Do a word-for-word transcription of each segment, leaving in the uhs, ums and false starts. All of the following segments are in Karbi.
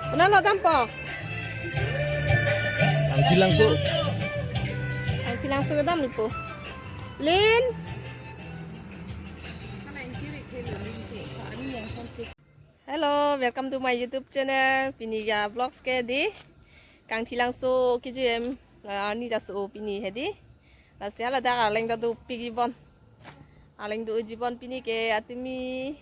Konat lo dampo? Kangthilangso. Kangthilangso kedam nipo. Lin. Hello, welcome to my YouTube channel. Pini ya vlogs ke di Kangthilangso kejui em, ah, arni jaso pini hedi. Lasi hala dak arleng ta dopik ibon. Arleng do-iji bon pini ke atumi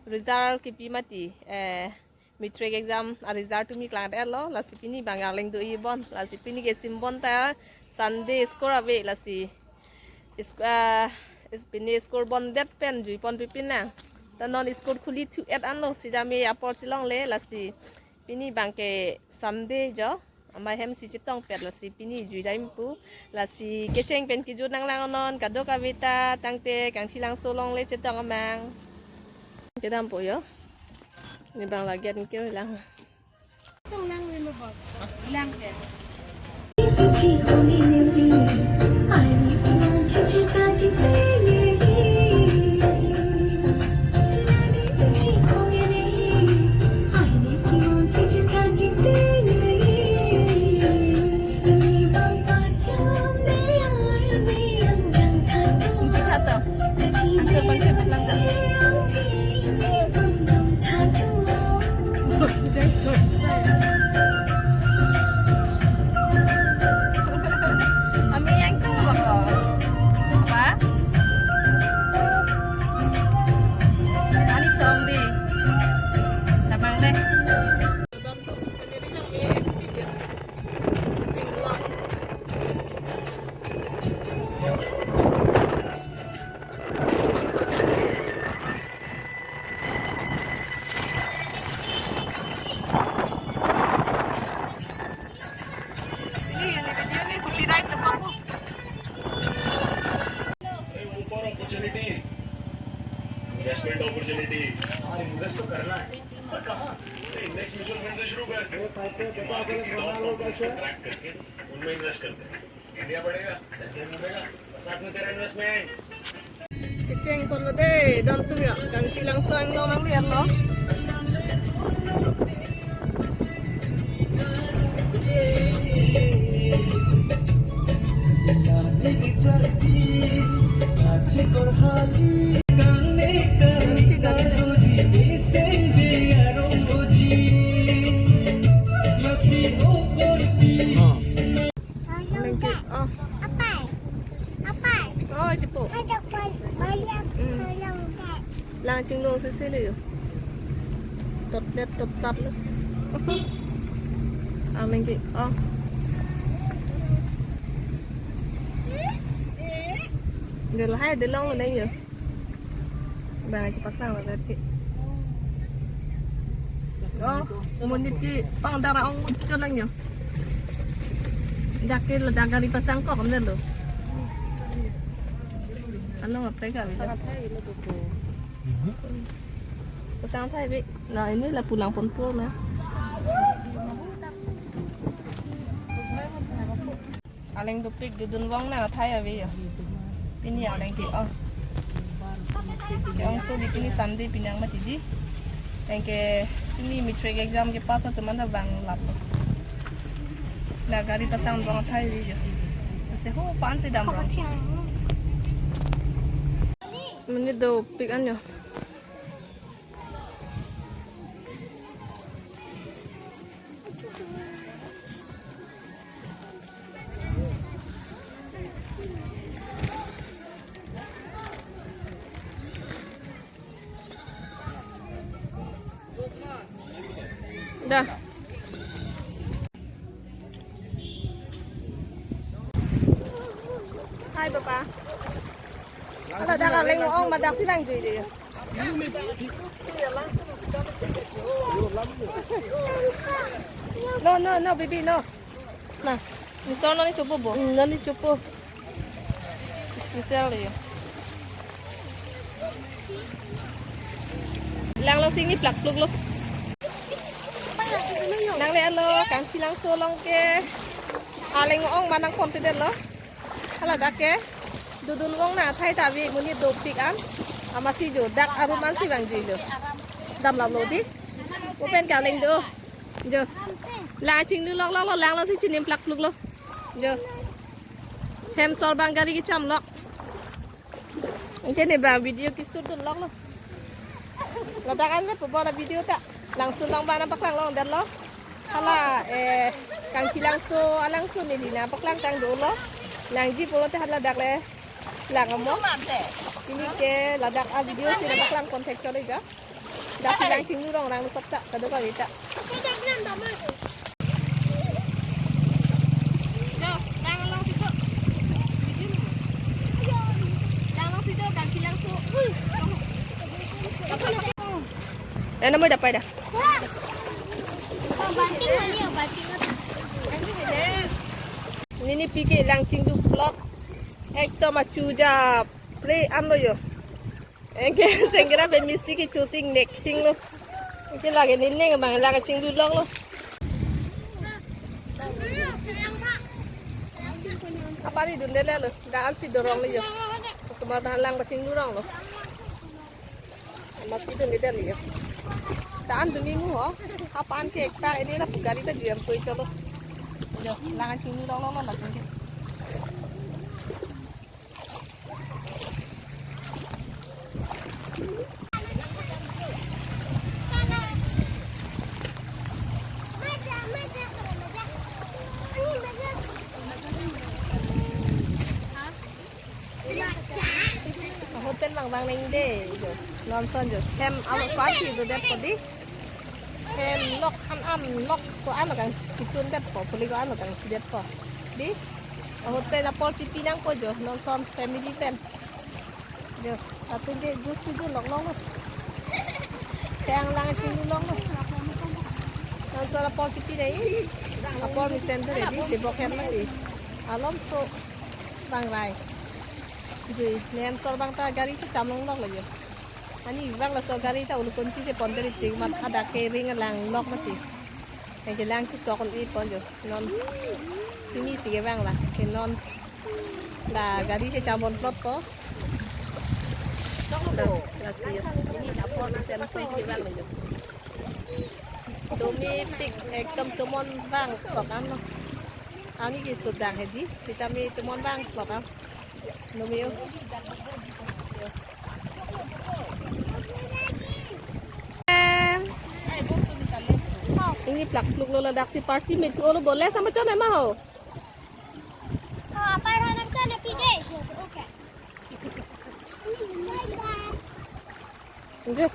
result kipi mati. Eh, matric exam a result tumi klang-et lo. Lasi pini bang arleng do-i bon. Lasi pini ke sim bon ta Sunday school ave lasi. Is-, ah, is-, pini school bondet pen jui ponpi pinang. Ta non school khuli thu-et anlo, sijame apor chelongle lasi. Pini bang ke Sunday jo. Amei hem si chetongpet lasi pini jui dam pu. Lasi kecheng pen kejut nanglang non kadokave ta tangte Kangthilangso along le chetong amang. Kedampo jo. Ne bang lagi an kir lang. Song lang ri mo bot. Lang ke. Angker bangke buklang ta. Ami yang tu apa? Apa? Ani som di. Lapang deh. Ini, ini video ini copyright ke apa? Move for opportunity, investment opportunity। और invest तो करना है, पर कहाँ? Index mutual fund से शुरू कर, वहाँ के दौर को क्रैक करके उनमें इन्वेस्ट करते हैं। India बढ़ेगा, Sensex बढ़ेगा, बरसात में तेरा investment। Kecheng pon lo dei, don tum ya, Kangthilangso angno mang lian lo. Lengki, oh. Apai. Apai. Oh, jepo. Ada banyak, hmm, banyak. Lang chinglong sisi le yo. Tot net tot tat lo. Ah, Lengki. Oh. Dia lahai, dia long neng yo. Bang aja paklang lah berarti. Oh, monit ke pang dara ong muncul lang yo. Dak ke ladak gari pasang kok, bener lo. Ano, apa ka, bener? Sangat hai lo tuh. Pasang hai, Bi. Nah, ini lah pulang pon pro na. Arleng dopik dodun vong nangthai ave yo. Pini arleng ke-ong. Ke-ongso di pini Sunday pini ang mati di. Tangke pini matric exam kepass atum an ta bang lap. Na gari pasang vong thai ave yo. Ase ho pan si dam rong. Monit dopik an yo. Dah. Hai, Papa. Hala dak arleng ong, ma dak si lang jui dei. No, no, no, baby, no. Na, ni son nani chopo bo. Hmm, nani chopo. Special yo. Lang lo sini plak pluk lo. Nangle-et lo, Kangthilangso along ke. Arleng ong ma nang confident lo. Hala dak ke dodun vong nangthai ta ave, monit dopik an. Amatsi jo dak arum an si bang jui lo. Dam lap lo di. Open ke arleng do. Jo. Lang chinglu lok lok lo, lang lo si chinim plak pluk lo. Jo. Hem sor abang gari kecham lok. Anke ne abang video keshoot dun lok lo. Ladak an vet po bo la video ta. Langsun lang abang nangpaklang longdet lo. Hala, eh, Kangki Langso, alangsun ne di nangpaklang tang dolo. Langji pulote hala dak le lang amo. Pini ke ladak a video si nangpaklang contact chole ja. Dak si lang chinglu rong rang sap ta, kado kami ta. Jo, lang along situ. Video ni. Lang along situ, Kangki Langso. Ui. Eh, nomor dapat dah. Oh, banting mana ya, banting apa? Nini pike lang chinglu plot. Ekdom achu ja pre an lo jo. Anke sengkera pen misi kecho si ingnek ting lo. Anke lake nini neng abang lang chinglu lok lo. Apari dunde le lo. Dak an si dorong lo jo. Semar dah lang pachinglu rong lo. Masi dunde le jo. Dak an dun-i mu ho. Apa an ke ekta ini la pu gari ta juyam koi cholo. Jo, lang chinglu lok lo lo la ke. Ahut pen bang bang neng de, jo. Non son jo. Hem amo pasi do det po di. Hem lok an an lok ko-an lo kangchitun det po, puli ko-an lo kangchi det po. Di. Ahut pen apor chipi nangpo jo, non son family pen. Jo, latum ke juice pi dun lok lok lo. Thang lang chinglu lok lo. Non son apor chipi dei. Apor mesen de di, di bok hem mati. Alom so bang rai. Di, ne hem sor abang ta gari si cham long lok lo jo. Ani bang laso gari ta ulu konchi si pon deri tik mat adak ke ring lang lok mati. Anke lang si sok un-i pon jo. Non. Ini si ke bang la. Ke non. La gari si cham pon plot po. La, la si jo. Ini apor mesen koi si ke bang jo. Domi pik ekdom tomon bang plot an lo. Ani ke sudah hedi. Sitame tomon bang plot an. Domi jo. Ini plak pluk lo ladak si party me chu olo bo le sama chon ma ho. Oh, apa ranam chon na pide? Okay. Enggak.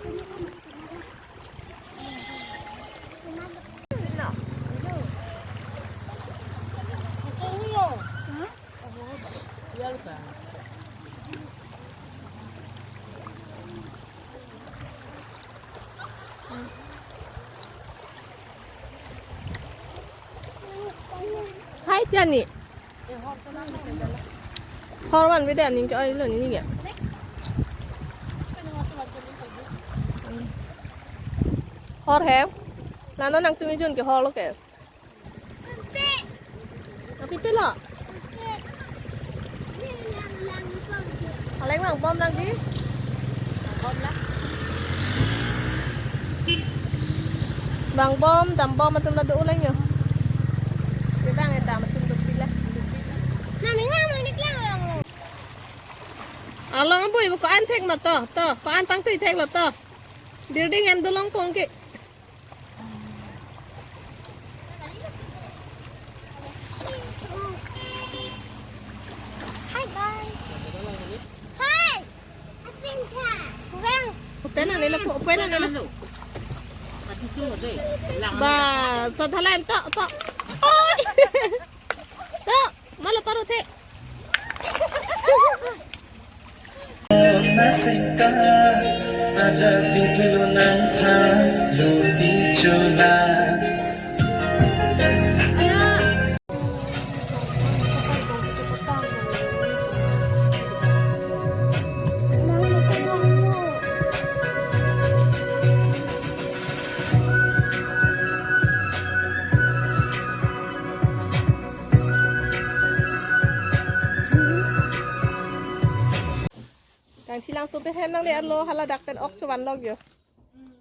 Hai, Tiani. Hor van bida ning ke oi lo ni ya. Hor he. Lano nangtum ijun ke hor lo ke. Api pelo. Aleng bang bom nang di. Bang bom, dam bom atum la do uleng yo. Di bang e dam atum do pila. Nami nami ni klang lang. Along bui ko-an thek ma to, to, ko-an pangtui thek lo to. Building em dolong pong ke. Hi, guys. Hi. Apin ka. Bang. Open na nila po, open na nila. Ba, sa thalan to, to. Oi. To, malo paro the. Nasingka, aja tingkilo nangtha, luti chula. Kangchi Langso pen hem nangle arlo hala dak pen ok chovan lok yo.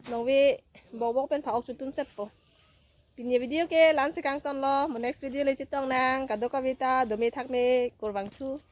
Nongve bobok pen pha ok chotun set po. Pini video ke la-an si kangtonlo, mo next video le chetong nang, kadokave ta dome thakme, kurvangthu.